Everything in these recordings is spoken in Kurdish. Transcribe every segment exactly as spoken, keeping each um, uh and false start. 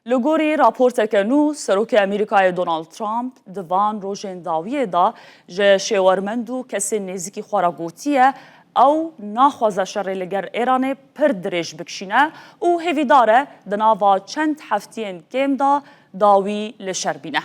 Li gorî raporteke nû, Serokê Amerîkayê Donald Trump di van rojên dawiyê de ji şêwermend û kesên nêzîkî xwe re gotiye, ew naxwaze şerê li gel Îranê pir dirêj bikişîne û hêvîdar e di nava çend heftiyên kêm de dawî li şer bîne.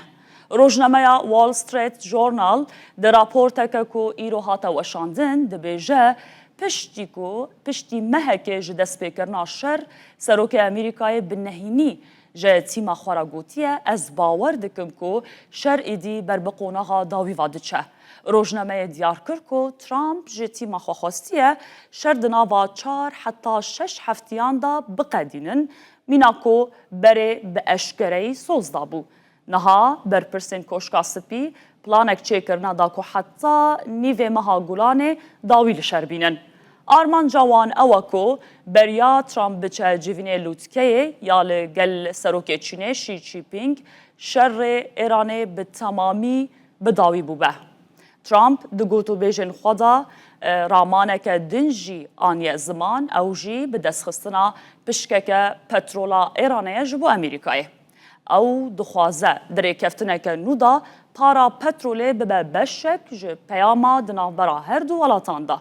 Rojnameya Wall Street Journal di raporteke ku îro hate weşandin dibêje, piştî ku piştî mehekê ji destpêkirina şer, Serokê Amerîkayê bi nehînî ji tîma xwe re gotiye, ez bawer dikim ku şer êdî ber bi qonaxa dawî ve diçe. Rojnameyê diyar kir ku Trump ji tîma xwe xwestiye şer di nava çar heta şeş heftiyan de biqedînin, mîna ku berê bi eşkereyî soz dabû. Niha berpirsên Koşka Spî planek çêkirine da ku heta nîvê meha Gulanê dawî li şer bînin. Armanca wan ew e ku beriya Trump biçe civînê lûtkeyê ya li gel Serokê Çînê Xi Jinping şerê Îranê bi temamî bi dawî bûbe. Trump di gotûbêjên xwe de, e, ramaneke din jî aniye ziman, ew jî bi destxistina pişkeke petrola Îranê ye ji bo Amerîkayê. Ew dixwaze di rêkeftineke nû de para petrolê bibe beşek ji peyama di navbera her du welatan de.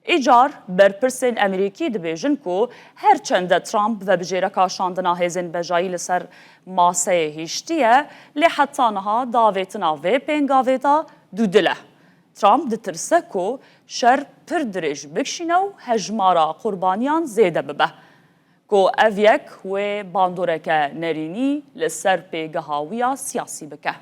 Îcar berpirsên Amerîkî dibêjin ku her çende Trump vebijêreka şandina hêzên bejayî li ser maseyê hiştiye, lê heta niha di avêtina vê pêngavê de dûdil e. Trump ditirse ku şer pir dirêj bikişîne û hejmara qurbaniyan zêde bibe, ku ev yek wê bandoreke nerînî li ser pêgeha wî ya siyasî bike.